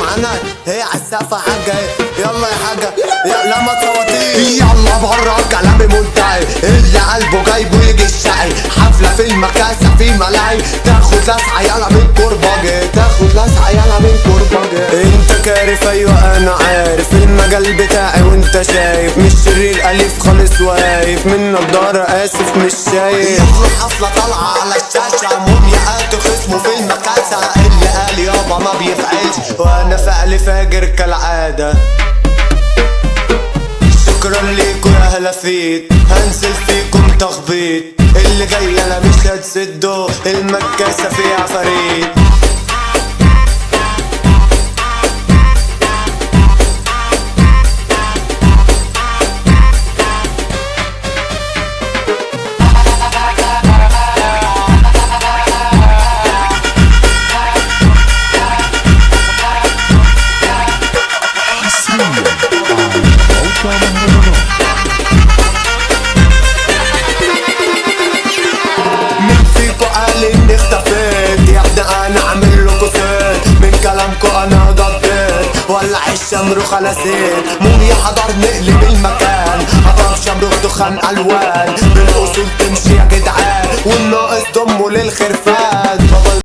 معانا هي على السقف يا حاجة، يلا يا حاجة، لا ما تصوتيش، يلا بره كلامي منتهي، اللي قلبه جايبه يجي الشقي، حفلة في المكاسة في ملاهي، تاخد لسعة يلا من كرباجي، تاخد لسعة يلا من كرباجي. انت كارف ايوه انا عارف المجال بتاعي وانت شايف، مش شرير اليف خالص واقف من نضارة اسف مش شايف. يلا حفلة طالعة على الشاشة، مومياءات خصمه في المكاسة، اللي قال يابا ما بيفعلش وانا فعلي فاجر كالعادة. شكرا ليكم يا هلافيت، هنزل فيكم تخبيط، اللي جاي انا مش هتسده، المكاسة فيها عفاريت. حصريا على موقع مهرجانات. مين فيكو قال اني اختفيت؟ يا ابني انا عامل لكو صيت، من كلامكو انا ضديت، ولع الشمروخ انا زيت، موميا حضر نقلب المكان، هضرب شمروخ دخان الوان، بالاصول تمشي يا جدعان، والناقص ضمه للخرفان.